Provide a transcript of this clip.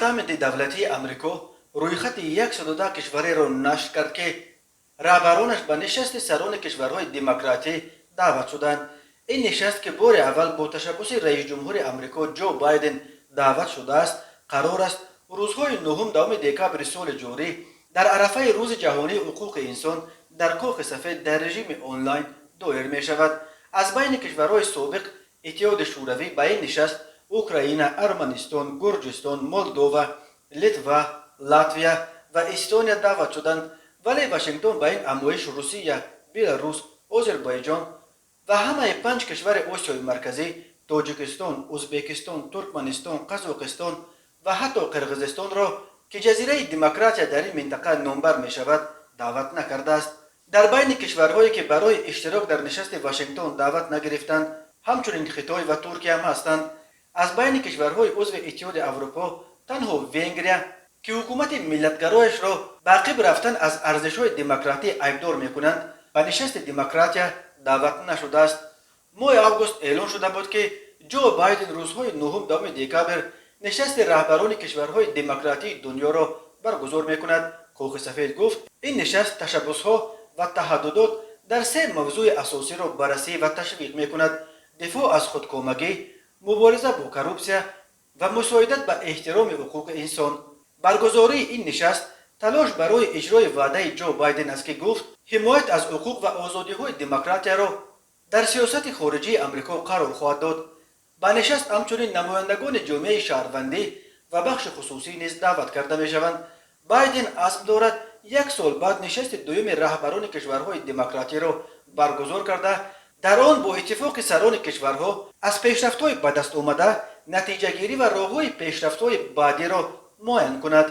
Департаменти давлатии Амрико рӯйхати 110 кишвареро нашр кард, ки раҳбаронаш ба нишасти сарони кишварҳои демократӣ даъват шуданд. Ин нишаст, ки бори аввал бо ташаббуси раисҷумҳури Амрико Ҷо Байден даъват шудааст, қарор аст рӯзҳои 9-10 декабри соли ҷорӣ дар арафаи Рӯзи ҷаҳонии ҳуқуқи инсон дар Кохи Сафед дар режими онлайн доир мешавад. Аз байни кишварҳои собиқ Иттиҳоди Шӯравӣ ба ин нишаст Украина, Арманистон, Гурҷистон, Молдова, Литва, Латвия ва Эстония даъват шуданд, вале Вашингтон ба ин ҳамоиш Русия, Беларус, Озарбойҷон ва ҳамаи панҷ кишвари Осиёи Марказӣ: Тоҷикистон, Ӯзбекистон, Туркманистон, Қазоқистон ва ҳатто Қирғизистонро, ки ҷазираи демократия дар ин минтақа номбар мешавад, даъват накардааст. Дар байни кишварҳое, ки барои иштирок дар нишасти Вашингтон даъват нагирифтанд, ҳамчунин Хитой ва Туркия ҳам ҳастанд. Аз байни кишварҳои узви Иттиҳоди Аврупо танҳо Венгрия, ки ҳукумати миллатгарояшро ба ақиб рафтан аз арзишҳои демократӣ айбдор мекунанд, ба нишасти демократия даъват нашудааст. Моҳи август эълон шуда буд, ки Ҷо Байден рӯзҳои 9-10 декабр нишасти раҳбарони кишварҳои демократии дунёро баргузор мекунад. Кохи Сафед гуфт, ин нишаст ташаббусҳо ва таҳаддудот дар се мавзӯи асосиро баррасӣ ва ташвиқ мекунад: дифоъ аз худкомагӣ, мубориза бо коррупсия ва мусоидат ба эҳтироми ҳуқуқи инсон. Баргузории ин нишаст талош барои иҷрои ваъдаи Ҷо Байден аст, ки гуфт, ҳимоят аз ҳуқуқ ва озодиҳои демократияро дар сиёсати хориҷии Амрико қарор хоҳад дод. Ба нишаст ҳамчунин намояндагони ҷомеаи шаҳрвандӣ ва бахши хусусӣ низ даъват карда мешаванд. Байден азм дорад, як сол баъд нишасти дуюми раҳбарони кишварҳои демократиро баргузор карда, дар он бо иттифоқи сарони кишварҳо аз пешрафтҳои ба даст омада натиҷагирӣ ва роҳҳои пешрафтҳои баъдиро муайян кунад.